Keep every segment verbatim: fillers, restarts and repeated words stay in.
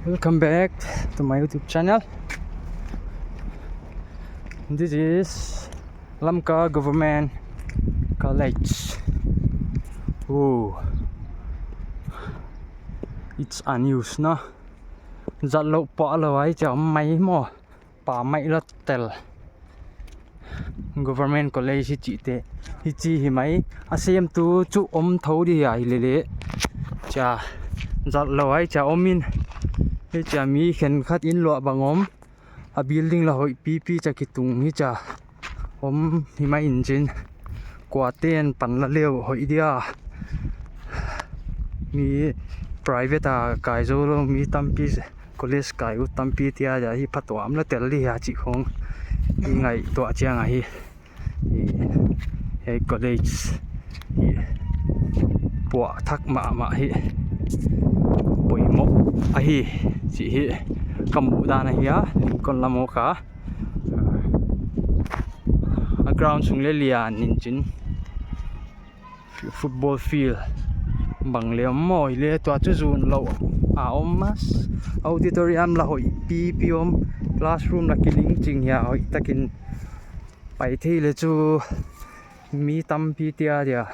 Welcome back to my YouTube channel. This is Lamka Government College. Oh, it's unused na. Zat lou pah lou ai cha mai mo. Pa mai la tel. Government College hi chihte. Hichi hi mai. A siam tu chu om tho di ai lele. Cha zat lou ai cha om in. Hicha mi khenkhat in luah bang om. A building la hoih pipi cha kitung hicha om hi mai in chin. Kuate'n pan la leu hoih dia. Mi private a kai zou lou mi tampi college kai ut tampi tia dia hi phatuam la tel di hia chih khong. I ngaihtuah chiang ahi. Hi, hi college hi puak thak mahmah hi. Poimoh ahi, chih hi ka muh dan ahi a, Lincoln lam aw ka. A ground sung le lian in chin. Football field bang le om maw, hi le tua chu zun lou a om mas. Auditorium la hoih pipi om, classroom la kiling ching hia hoih takin pai thei le chu mi tampi tia dia.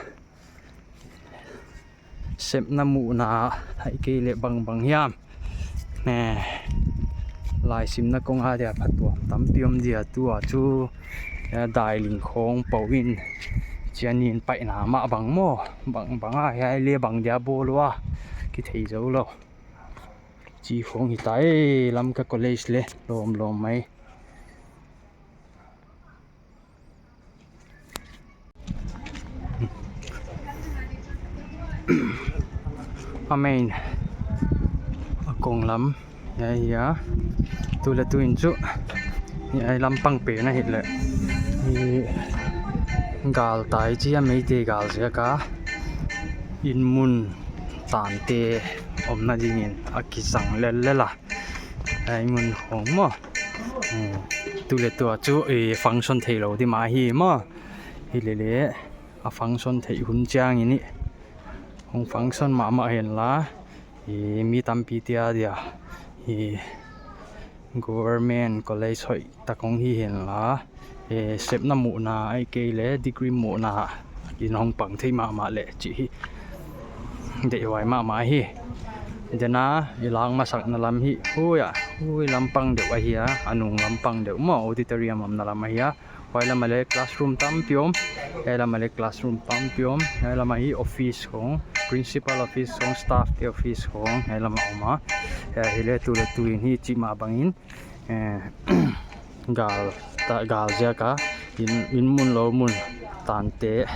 Sepna muhna ahihkeileh bangbang hiam. Ne, laisimna kong a dia phatuam tampi om dia tua chu, eh, dailing khong pou in chianin paihna mah bang maw, bangbang a hiai le bang dia bawl ua, kithei zou lou. Chi khong hi ta e, Lamka College le, lawmlawm mai. A main, a konglam, hiai hia. Tu le tu in chu, hiai lampang pen ahih leh. Hi gal tai chi a, Meitei gal ziak a. Inn mun tante omna dingin a kizang lellel a. Hiai mun khong maw. Eh, tu le tua chu, eh, function theilou di mah hi maw. Hi lele, a function theih hun chiangin hi. Hong function mahmah hen la. Eh, mi tampi tia dia. Eh, government college hoih tak hong hi hen la. Eh, sepna muhna ahihkeileh degree muhna in hong pang thei mahmah leh chih hi. Deihhuai mahmah hi. Dena i lak masakna lam hi. Hui a, hui lampang deuh ahi a, a nung lampang deuh maw, auditorium omna lam ahi a. Huai lam a le classroom tampi om. Hiai lam a le classroom tampi om. Hiai lam a hi office khong, principal office khong, staff te office khong. Hiai lam a om a. Hiai hi le tu le tu in hi chih mah bangin. Eh, gal, ta, gal ziak a, inn, inn mun lou mun tante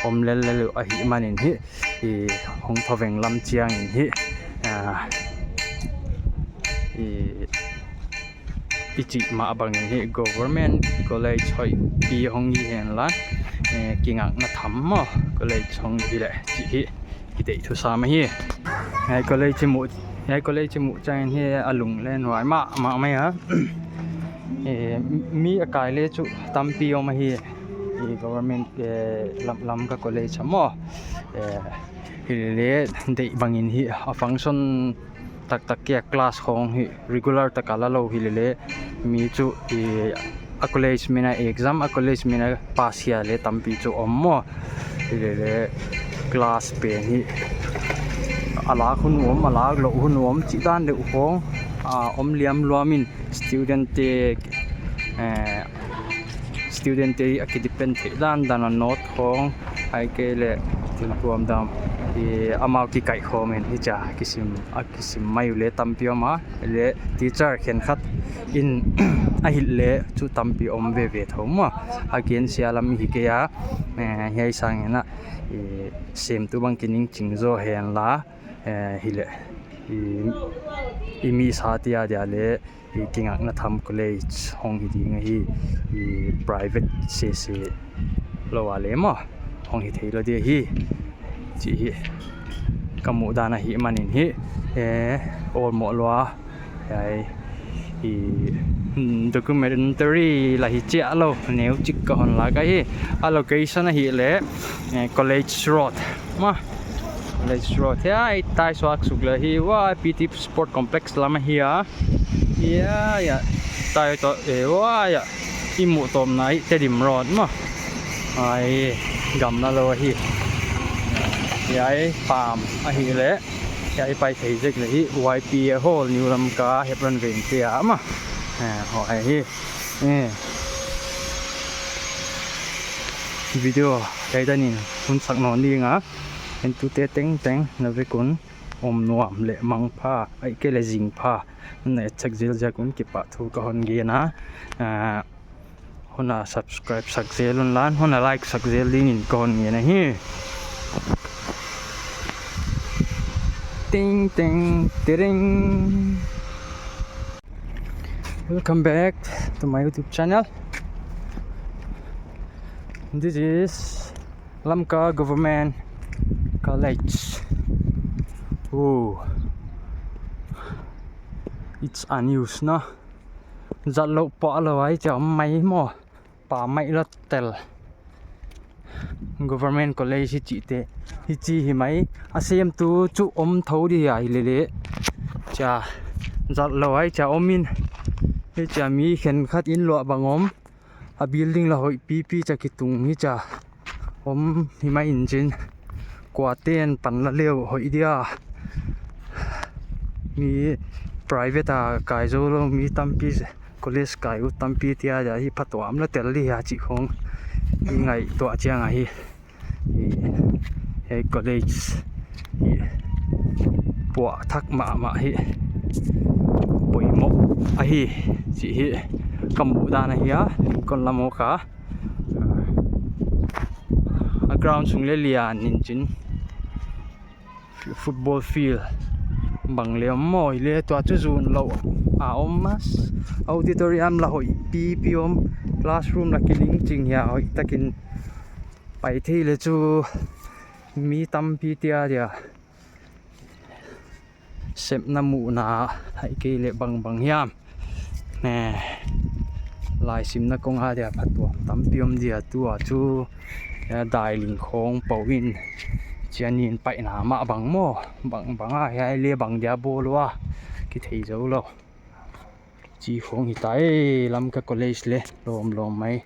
om lellel uh ahih manin hi, i hong thoveng lam chiangin hi, ah, i, i chih mah bangin hi government college hoih pi hong hi hen la, eh, kingakna tham maw college hong hi leh chih hi. Ki deih thusam ahi. Hiai college i muh, hiai college i muh chiangin hi a lunglen huai mahmah mai a. Eh, mi a kai le chu tampi om ahi. I government, eh, lam, Lamka College a maw. Eh, hi le deih bangin hi a function taktak kia class khong hi regular taka la lou hi lele, mi chu i a college min a exam, a college min a pass hia le tampi chu om maw. Hi lele class pen hi a lak hun om, a lak lou hun om, chih dan deuh khong, a, om liam luam in student te, eh, student te a kidepend theih dandan a note khong, ahihkeileh thil tuamtuam, i, amau kikaih khawm in hichia kisim, a kisim mai uh le tampi om a, le teacher khenkhat in ahih leh chu tampi om veve thou maw. A gen sia lam hi kei a, eh, hiai sangin a, i, semtu bang kiningching zaw hen la, eh, hi leh, i, i mi sa tia dia le, i kingakna tham college hong hi ding ahi, i private sese lou a le maw, hong hi thei lou di ahi, chih hi ka muh dan ahih manin hi, eh, awlmoh lua, hiai, i, hmm, documentary la hi chia lou, neu chik ka hon lak ahi, a location ahih leh, eh, College Road maw. Let's road. Hiai tai suak suk leh hi, huai P T Sport Complex lam ahi a. Hiai, hiai. Tai toh, eh, huai, hiai. I muh tawpna hi Tedim Road maw. Hiai, gamla lou ahi. Hiai, palm ahihleh. Hiai, pai thei zek leh hi, Y P A Hall, New Lamka, Hebron Veng te a maw. Eh, huai hi. Eh. Video, hiai dan in, hun sak nawn ding a. Entute tengteng na vek un om nuam leh mangpha, ahihkeileh zingpha na etsak zel ziak un kipahthu ka hon gen a. Ah, hon na subscribe sak zel un lan, hon na like sak zel dingin ka hon ngen ahi. Ting ting tiring. Welcome back to my YouTube channel. This is Lamka Government College. Oh, it's unused na. Zat lou pah lou ai cha mai maw. Pa mai la tel. Government College hi chihte. Hichi hi mai. A semtu chu om thou di ahi lele. Cha zat lou ai cha om in. Hicha mi khenkhat in luah bang om. A building la hoih pipi cha kitung hi cha. Om hi mai in chin. Kuate'n pan la leh hoih dia. Mi private a kai zou lou mi tampi, college kai ut tampi tia dia hi phatuam la tel di hia chih khong i ngaihtuah chiang ahi. Hi, hei college hi puah thak mahmah hi. Poimoh ahi chih hi ka muh dan ahi a, Lincoln lam ah kha. A ground sung leh lian in chin. Football field bang leh om maw, hileh tua chu zun lou a om mas. Auditorium la hoih pipi om, classroom la kiling ching hia hoih takin pai thei leh chu mi tampi tia dia. Sepna muhna ahihkeileh bangbang hiam. Ne, laisimna kong a dia phatuam tampi om dia tua chu, eh, dailing khong pou in chianin paihna mah bang maw, bangbang a hiai leh bang dia bawl ua kithei zou lou. Chi khong hi tai, Lamka College leh lawmlawm mai.